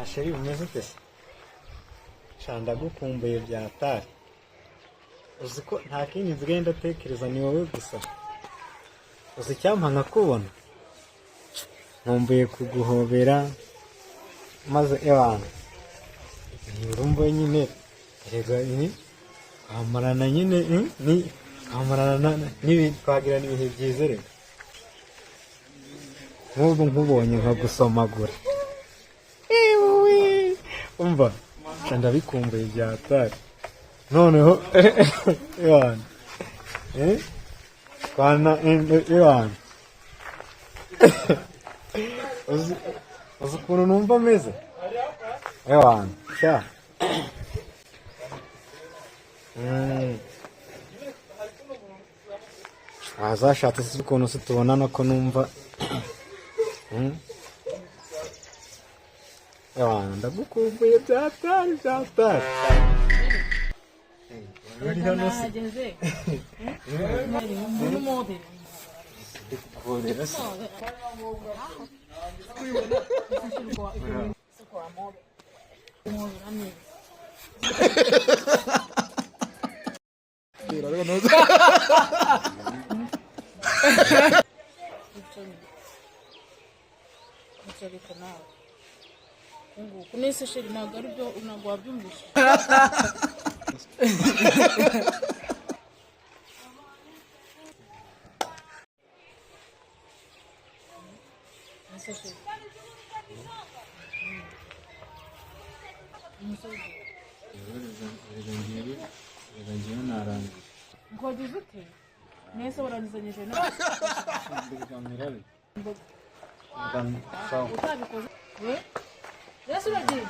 Chérie, umeze ute se? Sha, ndagukumbuye byatari. Uzi ko nta kindi nsigaye ndatekereza, ni wowe gusa. Uzi icyampa nkakubona? Nkumbuye kuguhobera maze ewana, urumva nyine, erega ni twamarana nyine, ni twamarana twagirana ibihe byiza. Reka nk'ubu nkubonye nkagusomagura. Ewe, umva sha, ndabikumbuye byatari. Noneho ewana, twana ewana, uzi ukuntu numva ameze? Ewana sha. Wazashatse se ukuntu se tubonana ko numva? Ewana, ndagukumbuye byatari byatari. Uri hano se? Nahageze. N'umuhobera. Kuhobera se? Umuhobera neza. Nshobeka nawe nguku nese chéri, ntabwo ari byo, ntabwo wabyumvise. Nese chéri, umusore. Reka ngewe narangije. Ngo wagize ute? Nese warangizanyije nawe? Sawa. Utabikoze we nese uragiye.